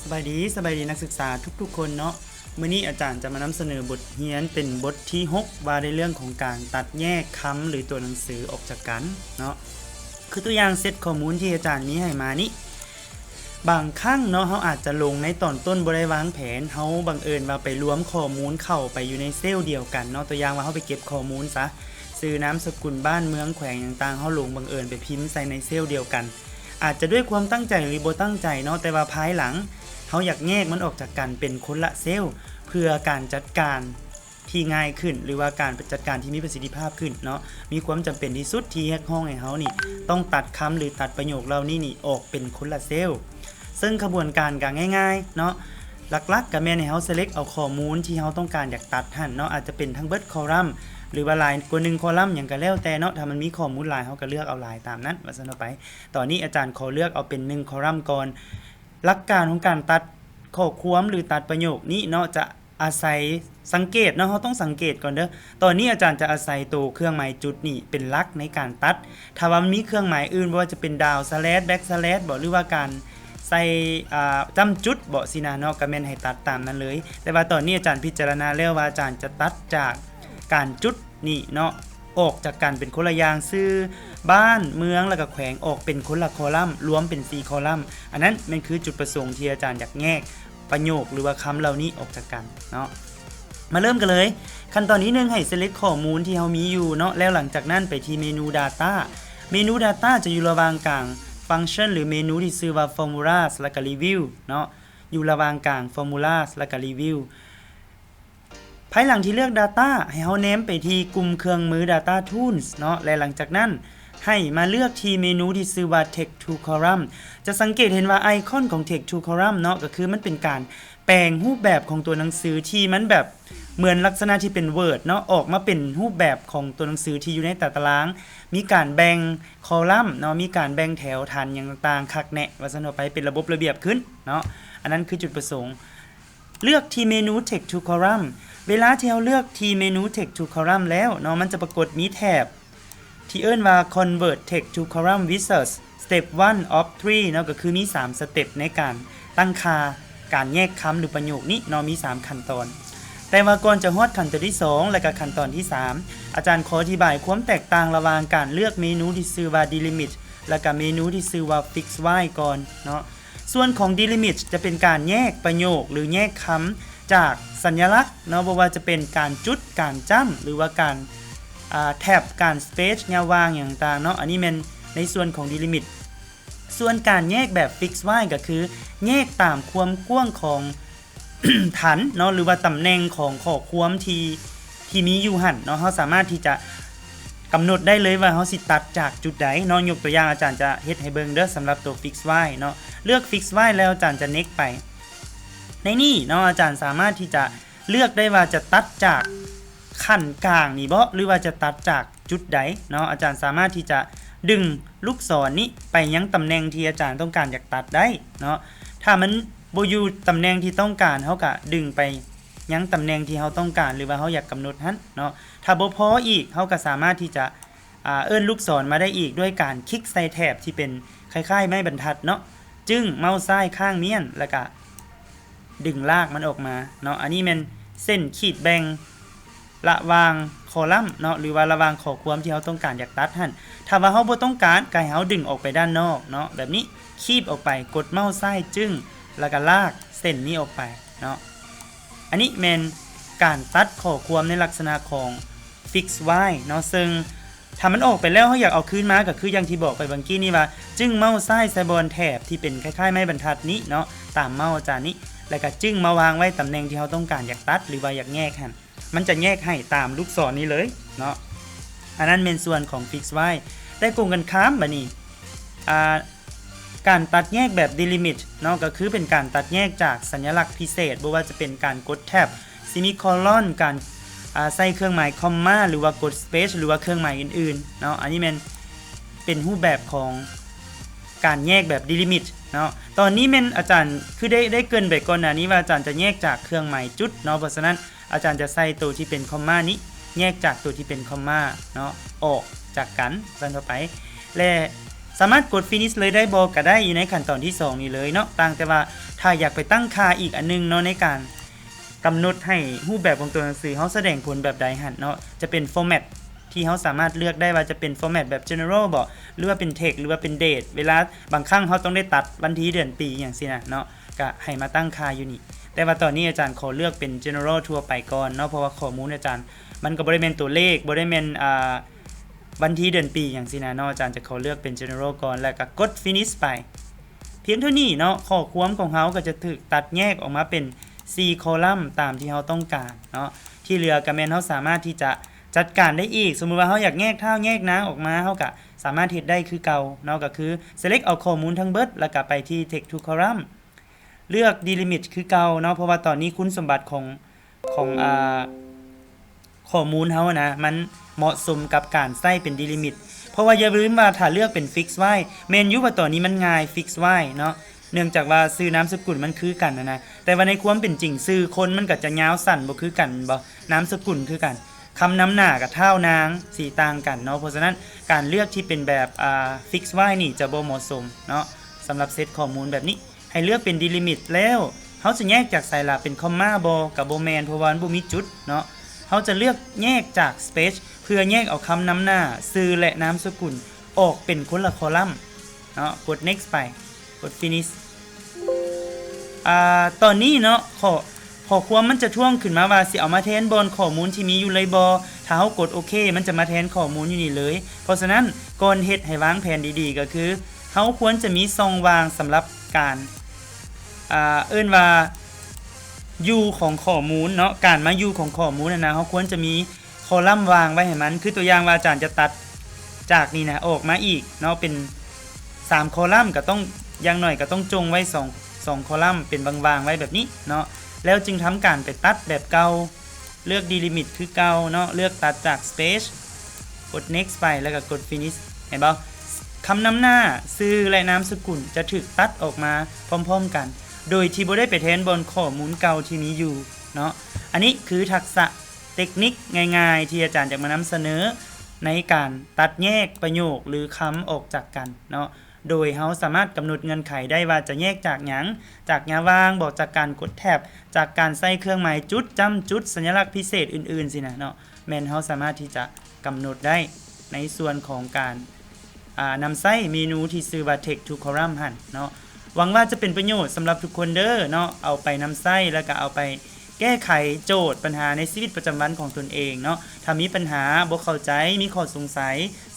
ສະບາຍດີ, ສະບາຍດີນັກສຶກສາທຸກໆຄົນເນາະ. ມື້ນີ້ອາຈານຈະມານຳສະເໜີບົດຮຽນເປັນບົດທີຫົກ ວ່າໃນເລື່ອງຂອງການຕັດແຍກຄຳ ຫຼື ຕົວໜັງສືອອກຈາກກັນເນາະ. ຄືຕົວຢ່າງເຊັດຂໍ້ມູນທີ່ອາຈານມີໃຫ້ມານີ້ ບາງຄັ້ງເນາະ ເຮົາອາດຈະຫຼົງໃນຕອນຕົ້ນບໍ່ໄດ້ວາງແຜນ, ເຮົາບັງເອີນວ່າໄປລວມຂໍ້ມູນເຂົ້າໄປຢູ່ໃນເຊວດຽວກັນເນາະ. ຕົວຢ່າງວ່າເຮົາໄປເກັບຂໍ້ມູນຊະ, ຊື່, ນາມສະກຸນ, ບ້ານ, ເມືອງ, ແຂວງຕ່າງໆ, ເຮົາຫຼົງບັງເອີນໄປພິມໃສ່ໃນເຊວດຽວກັນ. ອາດຈະດ້ວຍຄວາມຕັ້ງໃຈ ຫຼື ບໍ່ຕັ້ງໃຈເນາະ, ແຕ່ວ່າພາຍຫຼັງເຮົາຢາກແຍກມັນອອກຈາກກັນເປັນຄົນລະເຊວ ເພື່ອການຈັດການທີ່ງ່າຍຂຶ້ນ ຫຼືວ່າການຈັດການທີ່ມີປະສິດທິພາບຂຶ້ນເນາະ. ມີຄວາມຈຳເປັນທີ່ສຸດທີ່ຮຽກຮ້ອງໃຫ້ເຮົານີ້ຕ້ອງຕັດຄຳ ຫຼື ຕັດປະໂຫຍກເຫຼົ່ານີ້ນີ້ອອກເປັນຄົນລະເຊວ. ເຊິ່ງຂະບວນການກໍງ່າຍໆເນາະ, ຫຼັກໆກໍແມ່ນໃຫ້ເຮົາ select ເອົາຂໍ້ມູນທີ່ເຮົາຕ້ອງການຢາກຕັດຫັ້ນເນາະ, ອາດຈະເປັນທັງເບິດຄໍລັມ ຫຼືວ່າຫຼາຍກວ່າໜຶ່ງຄໍລັມ ຫຍັງກໍແລ້ວແຕ່ເນາະ. ຖ້າມັນມີຂໍ້ມູນຫຼາຍ ເຮົາກໍເລືອກເອົາຫຼາຍຕາມນັ້ນ ວ່າຊັ້ນເຖາະໄປ. ຕອນນີ້ອາຈານຂໍເລືອກເອົາເປັນໜຶ່ງຄໍລັມກ່ອນ. ຫຼັກການຂອງການຕັດຂໍ້ຄວາມ ຫຼື ຕັດປະໂຫຍກນີ້ເນາະ ຈະອາໄສສັງເກດເນາະ, ເຮົາຕ້ອງສັງເກດກ່ອນເດີ້. ຕອນນີ້ອາຈານຈະອາໄສໂຕເຄື່ອງໝາຍຈຸດນີ້ເປັນຫຼັກໃນການຕັດ. ຖ້າວ່າມັນມີເຄື່ອງໝາຍອື່ນ, ບໍ່ວ່າຈະເປັນດາວສະແລັດ, ແບັກສະແລັດບໍ ຫຼືວ່າການໃສ່ ອ່າ ຈ້ຳຈຸດບໍຊີ້ນະເນາະ, ກໍແມ່ນໃຫ້ຕັດຕາມນັ້ນເລີຍ. ແຕ່ວ່າຕອນນີ້ອາຈານພິຈາລະນາແລ້ວວ່າອາຈານຈະຕັດຈາກການຈຸດນີ້ເນາະ ອອກຈາກກັນເປັນຄົນລະຢ່າງ, ຊື່, ບ້ານ, ເມືອງ ແລ້ວກໍແຂວງ ອອກເປັນຄົນລະຄໍລັມ, ລວມເປັນສີ່ຄໍລັມ. ອັນນັ້ນແມ່ນຄືຈຸດປະສົງທີ່ອາຈານຢາກແຍກປະໂຫຍກ ຫຼືວ່າຄຳເຫຼົ່ານີ້ອອກຈາກກັນເນາະ. ມາເລີ່ມກັນເລີຍ. ຂັ້ນຕອນທີໜຶ່ງ ໃຫ້ select ຂໍ້ມູນທີ່ເຮົາມີຢູ່ເນາະ, ແລ້ວຫຼັງຈາກນັ້ນໄປທີ່ເມນູ Data. ເມນູ Data ຈະຢູ່ລະຫວ່າງກາງ Function ຫຼື ເມນູທີ່ຊື່ວ່າ Formulas ແລ້ວກໍ Review ເນາະ, ຢູ່ລະຫວ່າງກາງ Formulas ແລ້ວກໍ Review. ພາຍຫຼັງທີ່ເລືອກ Data ໃຫ້ເຮົາແນມໄປທີ່ກຸ່ມເຄື່ອງມື Data Tools ເນາະ ແລະ ຫຼັງຈາກນັ້ນໃຫ້ມາເລືອກທີ່ເມນູທີ່ຊື່ວ່າ Text to Column. ຈະສັງເກດເຫັນວ່າໄອຄອນຂອງ Text to Column ເນາະ ກໍຄືມັນເປັນການແປງຮູບແບບຂອງຕົວໜັງສືທີ່ມັນແບບເໝືອນລັກສະນະທີ່ເປັນ Word ເນາະ ອອກມາເປັນຮູບແບບຂອງຕົວໜັງສືທີ່ຢູ່ໃນຕາຕະລາງ, ມີການແບ່ງຄໍລັມເນາະ, ມີການແບ່ງແຖວຖັນຫຍັງຕ່າງໆ ຄັກແນ່ ວ່າຊັ້ນເຖາະໄປ, ເປັນລະບົບລະບຽບຂຶ້ນເນາະ. ອັນນັ້ນຄືຈຸດປະສົງ. ເລືອກທີ່ເມນູ Text to Column. ເວລາທີ່ເຮົາເລືອກທີ່ເມນູ Text to Column ແລ້ວເນາະ, ມັນຈະປາກົດມີແຖບທີ່ເອີ້ນວ່າ Convert Text to Column Wizard Step one of three ເນາະ, ກໍຄືມີສາມສະເຕັບໃນການຕັ້ງຄ່າການແຍກຄຳ ຫຼື ປະໂຫຍກນີ້ເນາະ, ມີສາມຂັ້ນຕອນ. ແຕ່ວ່າກ່ອນຈະຮອດຂັ້ນຕອນທີສອງ ແລະ ກະຂັ້ນຕອນທີສາມ ອາຈານຂໍອະທິບາຍຄວາມແຕກຕ່າງລະຫວ່າງການເລືອກເມນູທີ່ຊື່ວ່າ Delimit ແລະ ກະເມນູທີ່ຊື່ວ່າ Fix Wide ກ່ອນເນາະ. ສ່ວນຂອງ Delimit ຈະເປັນການແຍກປະໂຫຍກ ຫຼື ແຍກຄຳຈາກສັນຍະລັກເນາະ, ບໍ່ວ່າຈະເປັນການຈຸດ, ການຈ້ຳ ຫຼືວ່າການ ອ່າ ແທັບ, ການ space ຍາວວ່າງຫຍັງຕ່າງເນາະ. ອັນນີ້ແມ່ນໃນສ່ວນຂອງ Delimit. ສ່ວນການແຍກແບບ Fix Wide ກໍຄືແຍກຕາມຄວາມກວ້າງຂອງຖັນເນາະ ຫຼືວ່າຕຳແໜ່ງຂອງຂໍ້ຄວາມທີ່ ທີ່ມີຢູ່ຫັ້ນເນາະ. ເຮົາສາມາດທີ່ຈະກຳນົດໄດ້ເລີຍວ່າເຮົາຊິຕັດຈາກຈຸດໃດເນາະ. ຍົກຕົວຢ່າງ ອາຈານຈະເຮັດໃຫ້ເບິ່ງເດີ້ ສຳລັບຕົວ Fix Wide ເນາະ. ເລືອກ Fix Wide ແລ້ວ ອາຈານຈະ next ໄປ. ໃນນີ້ເນາະ ອາຈານສາມາດທີ່ຈະເລືອກໄດ້ວ່າຈະຕັດຈາກຂັ້ນກາງນີ້ບໍ ຫຼືວ່າຈະຕັດຈາກຈຸດໃດເນາະ. ອາຈານສາມາດທີ່ຈະດຶງລູກສອນນີ້ໄປຍັງຕຳແໜ່ງທີ່ອາຈານຕ້ອງການຢາກຕັດໄດ້ເນາະ. ຖ້າມັນບໍ່ຢູ່ຕຳແໜ່ງທີ່ຕ້ອງການ ເຮົາກະດຶງໄປ ຍັງຕຳແໜ່ງທີ່ເຮົາຕ້ອງການ ຫຼືວ່າເຮົາຢາກກຳນົດຫັ້ນເນາະ. ຖ້າບໍ່ພໍອີກ ເຮົາກໍສາມາດທີ່ຈະ ອ່າ ເອີ້ນລູກສອນມາໄດ້ອີກດ້ວຍການຄລິກໃສ່ແຖບທີ່ເປັນຄ້າຍໆໄມ້ບັນທັດເນາະ, ຈຶ່ງເມົາສ໌ຊ້າຍຂ້າງມ້ຽນ ແລ້ວກະດຶງລາກມັນອອກມາເນາະ. ອັນນີ້ແມ່ນເສັ້ນຂີດແບ່ງລະຫວ່າງຄໍລັມເນາະ ຫຼືວ່າລະຫວ່າງຂໍ້ຄວາມທີ່ເຮົາຕ້ອງການຢາກຕັດຫັ້ນ. ຖ້າວ່າເຮົາບໍ່ຕ້ອງການ ກໍໃຫ້ເຮົາດຶງອອກໄປດ້ານນອກເນາະ, ແບບນີ້ ຄີບອອກໄປ ກົດເມົາສ໌ຊ້າຍ ຈຶ້ງ ແລ້ວກະລາກເສັ້ນນີ້ອອກໄປເນາະ. ອັນນີ້ແມ່ນການຕັດຂໍ້ຄວາມໃນລັກສະນະຂອງ Fix Wide ເນາະ, ເຊິ່ງຖ້າມັນອອກໄປແລ້ວ ເຮົາຢາກເອົາຄືນມາ ກໍຄືຢ່າງທີ່ບອກໄປບາງກີ້ນີ້ວ່າ ຈຶ້ງເມົາສ໌ຊ້າຍໃສ່ບ່ອນແຖບທີ່ເປັນຄ້າຍໆໄມ້ບັນທັດນີ້ເນາະ, ຕາມເມົາສ໌ອາຈານນີ້ ແລ້ວກໍຈຶ້ງມາວາງໄວ້ຕຳແໜ່ງທີ່ເຮົາຕ້ອງການຢາກຕັດ ຫຼືວ່າຢາກແຍກຫັ້ນ, ມັນຈະແຍກໃຫ້ຕາມລູກສອນນີ້ເລີຍເນາະ. ອັນນັ້ນແມ່ນສ່ວນຂອງ Fix Wide. ແຕ່ກົງກັນຂ້າມ ບາດນີ້ ອ່າ ການຕັດແຍກແບບ Delimit ເນາະ ກໍຄືເປັນການຕັດແຍກຈາກສັນຍະລັກພິເສດ, ບໍ່ວ່າຈະເປັນການກົດແທັບ, ເຊມີໂຄລອນ, ການ ອ່າ ໃສ່ເຄື່ອງໝາຍຄອມມາ ຫຼືວ່າກົດ Space ຫຼືວ່າເຄື່ອງໝາຍອື່ນໆເນາະ. ອັນນີ້ແມ່ນເປັນຮູບແບບຂອງການແຍກແບບ Delimit ເນາະ. ຕອນນີ້ແມ່ນອາຈານ ຄືໄດ້ ໄດ້ເກີ່ນໄປກ່ອນໜ້ານີ້ວ່າອາຈານຈະແຍກຈາກເຄື່ອງໝາຍຈຸດເນາະ, ເພາະສະນັ້ນ ອາຈານຈະໃສ່ໂຕທີ່ເປັນຄອມມານີ້ ແຍກຈາກໂຕທີ່ເປັນຄອມມາເນາະ ອອກຈາກກັນ ວ່າຊັ້ນເຖາະໄປ. ແລະ ສາມາດກົດ finish ເລີຍໄດ້ບໍ່? ກໍໄດ້ ຢູ່ໃນຂັ້ນຕອນທີສອງນີ້ເລີຍເນາະ. ຕ່າງແຕ່ວ່າຖ້າຢາກໄປຕັ້ງຄ່າອີກອັນໜຶ່ງເນາະ ໃນການກຳນົດໃຫ້ຮູບແບບຂອງຕົວໜັງສືເຮົາສະແດງຜົນແບບໃດຫັ້ນເນາະ, ຈະເປັນ format ທີ່ເຮົາສາມາດເລືອກໄດ້ວ່າຈະເປັນ format ແບບ general ບໍ ຫຼືວ່າເປັນ text ຫຼືວ່າເປັນ date. ເວລາບາງຄັ້ງເຮົາຕ້ອງໄດ້ຕັດວັນທີເດືອນປີຫຍັງຊີ້ນະເນາະ, ກະໃຫ້ມາຕັ້ງຄ່າຢູ່ນີ້. ແຕ່ວ່າຕອນນີ້ອາຈານຂໍເລືອກເປັນ general ທົ່ວໄປກ່ອນເນາະ, ເພາະວ່າຂໍ້ມູນອາຈານມັນກໍບໍ່ໄດ້ແມ່ນຕົວເລກ, ບໍ່ໄດ້ແມ່ນ ອ່າ ວັນທີເດືອນປີຫຍັງຊີ້ນະເນາະ. ອາຈານຈະຂໍເລືອກເປັນ general ກ່ອນ ແລ້ວກໍກົດ finish ໄປ. ພຽງເທົ່ານີ້ເນາະ, ຂໍ້ຄວາມຂອງເຮົາກໍຈະຖືກຕັດແຍກອອກມາເປັນສີ່ຄໍລັມຕາມທີ່ເຮົາຕ້ອງການເນາະ. ທີ່ເຫຼືອກໍແມ່ນເຮົາສາມາດທີ່ຈະຈັດການໄດ້ອີກ. ສົມມຸດວ່າເຮົາຢາກແຍກທ້າວແຍກນາງອອກມາ, ເຮົາກໍສາມາດເຮັດໄດ້ຄືເກົ່າເນາະ, ກໍຄື select ເອົາຂໍ້ມູນທັງເບິດ ແລ້ວກໍໄປທີ່ text to column ເລືອກ delimit ຄືເກົ່າເນາະ, ເພາະວ່າຕອນນີ້ຄຸນສົມບັດຂອງ ຂອງ ອ່າ ຂໍ້ມູນເຮົານະ ມັນເໝາະສົມກັບການໃຊ້ເປັນ delimit. ເພາະວ່າຢ່າລືມວ່າຖ້າເລືອກເປັນ fix ໄວ້ ແມ່ນຢູ່ວ່າຕອນນີ້ມັນງ່າຍ fix ໄວ້ເນາະ, ເນື່ອງຈາກວ່າຊື່ນາມສະກຸນມັນຄືກັນນະນະ, ແຕ່ວ່າໃນຄວາມເປັນຈິງຊື່ຄົນມັນກໍຈະຍາວສັ້ນບໍ່ຄືກັນແມ່ນບໍ່? ນາມສະກຸນຄືກັນ, ຄຳນຳໜ້າກັບທ້າວນາງຊິຕ່າງກັນເນາະ. ເພາະສະນັ້ນການເລືອກທີ່ເປັນແບບ ອ່າ fix ໄວ້ນີ້ຈະບໍ່ເໝາະສົມເນາະ. ສຳລັບເຊັດຂໍ້ມູນແບບນີ້ ໃຫ້ເລືອກເປັນ delimit ແລ້ວ ເຮົາຈະແຍກຈາກໃສລະ? ເປັນຄອມມາບໍ? ກໍບໍ່ແມ່ນ, ເພາະວ່າມັນບໍ່ມີຈຸດເນາະ. ເຮົາຈະເລືອກແຍກຈາກ space ເພື່ອແຍກເອົາຄຳນຳໜ້າ, ຊື່ ແລະ ນາມສະກຸນອອກເປັນຄົນລະຄໍລັມເນາະ. ກົດ next ໄປ, ກົດ finish. ອ່າ ຕອນນີ້ເນາະ ຂໍ້ ຂໍ້ຄວາມມັນຈະທ້ວງຂຶ້ນມາວ່າ ຊິເອົາມາແທນບ່ອນຂໍ້ມູນທີ່ມີຢູ່ເລີຍບໍ? ຖ້າເຮົາກົດໂອເຄ ມັນຈະມາແທນຂໍ້ມູນຢູ່ນີ້ເລີຍ. ເພາະສະນັ້ນ ກ່ອນເຮັດໃຫ້ວາງແຜນດີໆ ກໍຄື ເຮົາຄວນຈະມີຊ່ອງວ່າງສຳລັບການ ອ່າ ເອີ້ນວ່າ view ຂອງຂໍ້ມູນເນາະ, ການມາ view ຂອງຂໍ້ມູນຫັ້ນນະ, ເຮົາຄວນຈະມີຄໍລັມວ່າງໄວ້ໃຫ້ມັນ. ຄືຕົວຢ່າງວ່າອາຈານຈະຕັດຈາກນີ້ນະ ອອກມາອີກເນາະ ເປັນສາມຄໍລັມ, ກໍຕ້ອງ ຢ່າງໜ້ອຍກໍຕ້ອງຈົ່ງໄວ້ສອງ ສອງຄໍລັມເປັນວ່າງໆໄວ້ແບບນີ້ເນາະ, ແລ້ວຈຶ່ງທຳການໄປຕັດແບບເກົ່າ. ເລືອກ delimit ຄືເກົ່າເນາະ, ເລືອກຕັດຈາກ space ກົດ next ໄປ ແລ້ວກໍກົດ finish. ເຫັນບໍ່? ຄຳນຳໜ້າ, ຊື່ ແລະ ນາມສະກຸນຈະຖືກຕັດອອກມາພ້ອມໆກັນ ໂດຍທີ່ບໍ່ໄດ້ໄປແທນບ່ອນຂໍ້ມູນເກົ່າທີ່ມີຢູ່ເນາະ. ອັນນີ້ຄືທັກສະເຕັກນິກງ່າຍໆທີ່ອາຈານຢາກມານຳສະເໜີໃນການຕັດແຍກປະໂຫຍກ ຫຼື ຄຳອອກຈາກກັນເນາະ. ໂດຍເຮົາສາມາດກຳນົດເງື່ອນໄຂໄດ້ວ່າຈະແຍກຈາກຫຍັງ, ຈາກຍາວາງບໍ, ຈາກການກົດແທັບ, ຈາກການໃສ່ເຄື່ອງໝາຍຈຸດ, ຈ້ຳຈຸດ, ສັນຍະລັກພິເສດອື່ນໆຊີ້ນະເນາະ, ແມ່ນເຮົາສາມາດທີ່ຈະກຳນົດໄດ້ໃນສ່ວນຂອງການ ອ່າ ນຳໃຊ້ເມນູທີ່ຊື່ວ່າ Text to Column ຫັ້ນເນາະ. ຫວັງວ່າຈະເປັນປະໂຫຍດສຳລັບທຸກຄົນເດີເນາະ, ເອົາໄປນຳໃຊ້ ແລ້ວກໍເອົາໄປແກ້ໄຂໂຈດບັນຫາໃນຊີວິດປະຈຳວັນຂອງຕົນເອງເນາະ. ຖ້າມີບັນຫາ ບໍ່ເຂົ້າໃຈ, ມີຂໍ້ສົງໄສ,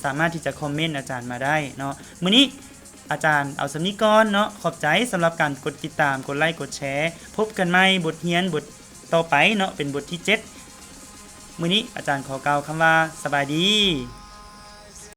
ສາມາດທີ່ຈະຄອມເມັນອາຈານມາໄດ້ເນາະ. ມື້ນີ້ ອາຈານເອົາສ່ຳນີ້ກ່ອນເນາະ. ຂອບໃຈສຳລັບການກົດຕິດຕາມ, ກົດໄລ, ກົດແຊ. ພົບກັນໃໝ່ບົດຮຽນບົດຕໍ່ໄປເນາະ, ເປັນບົດທີເຈັດ. ມື້ນີ້ອາຈານຂໍກ່າວຄຳວ່າ ສະບາຍດີ.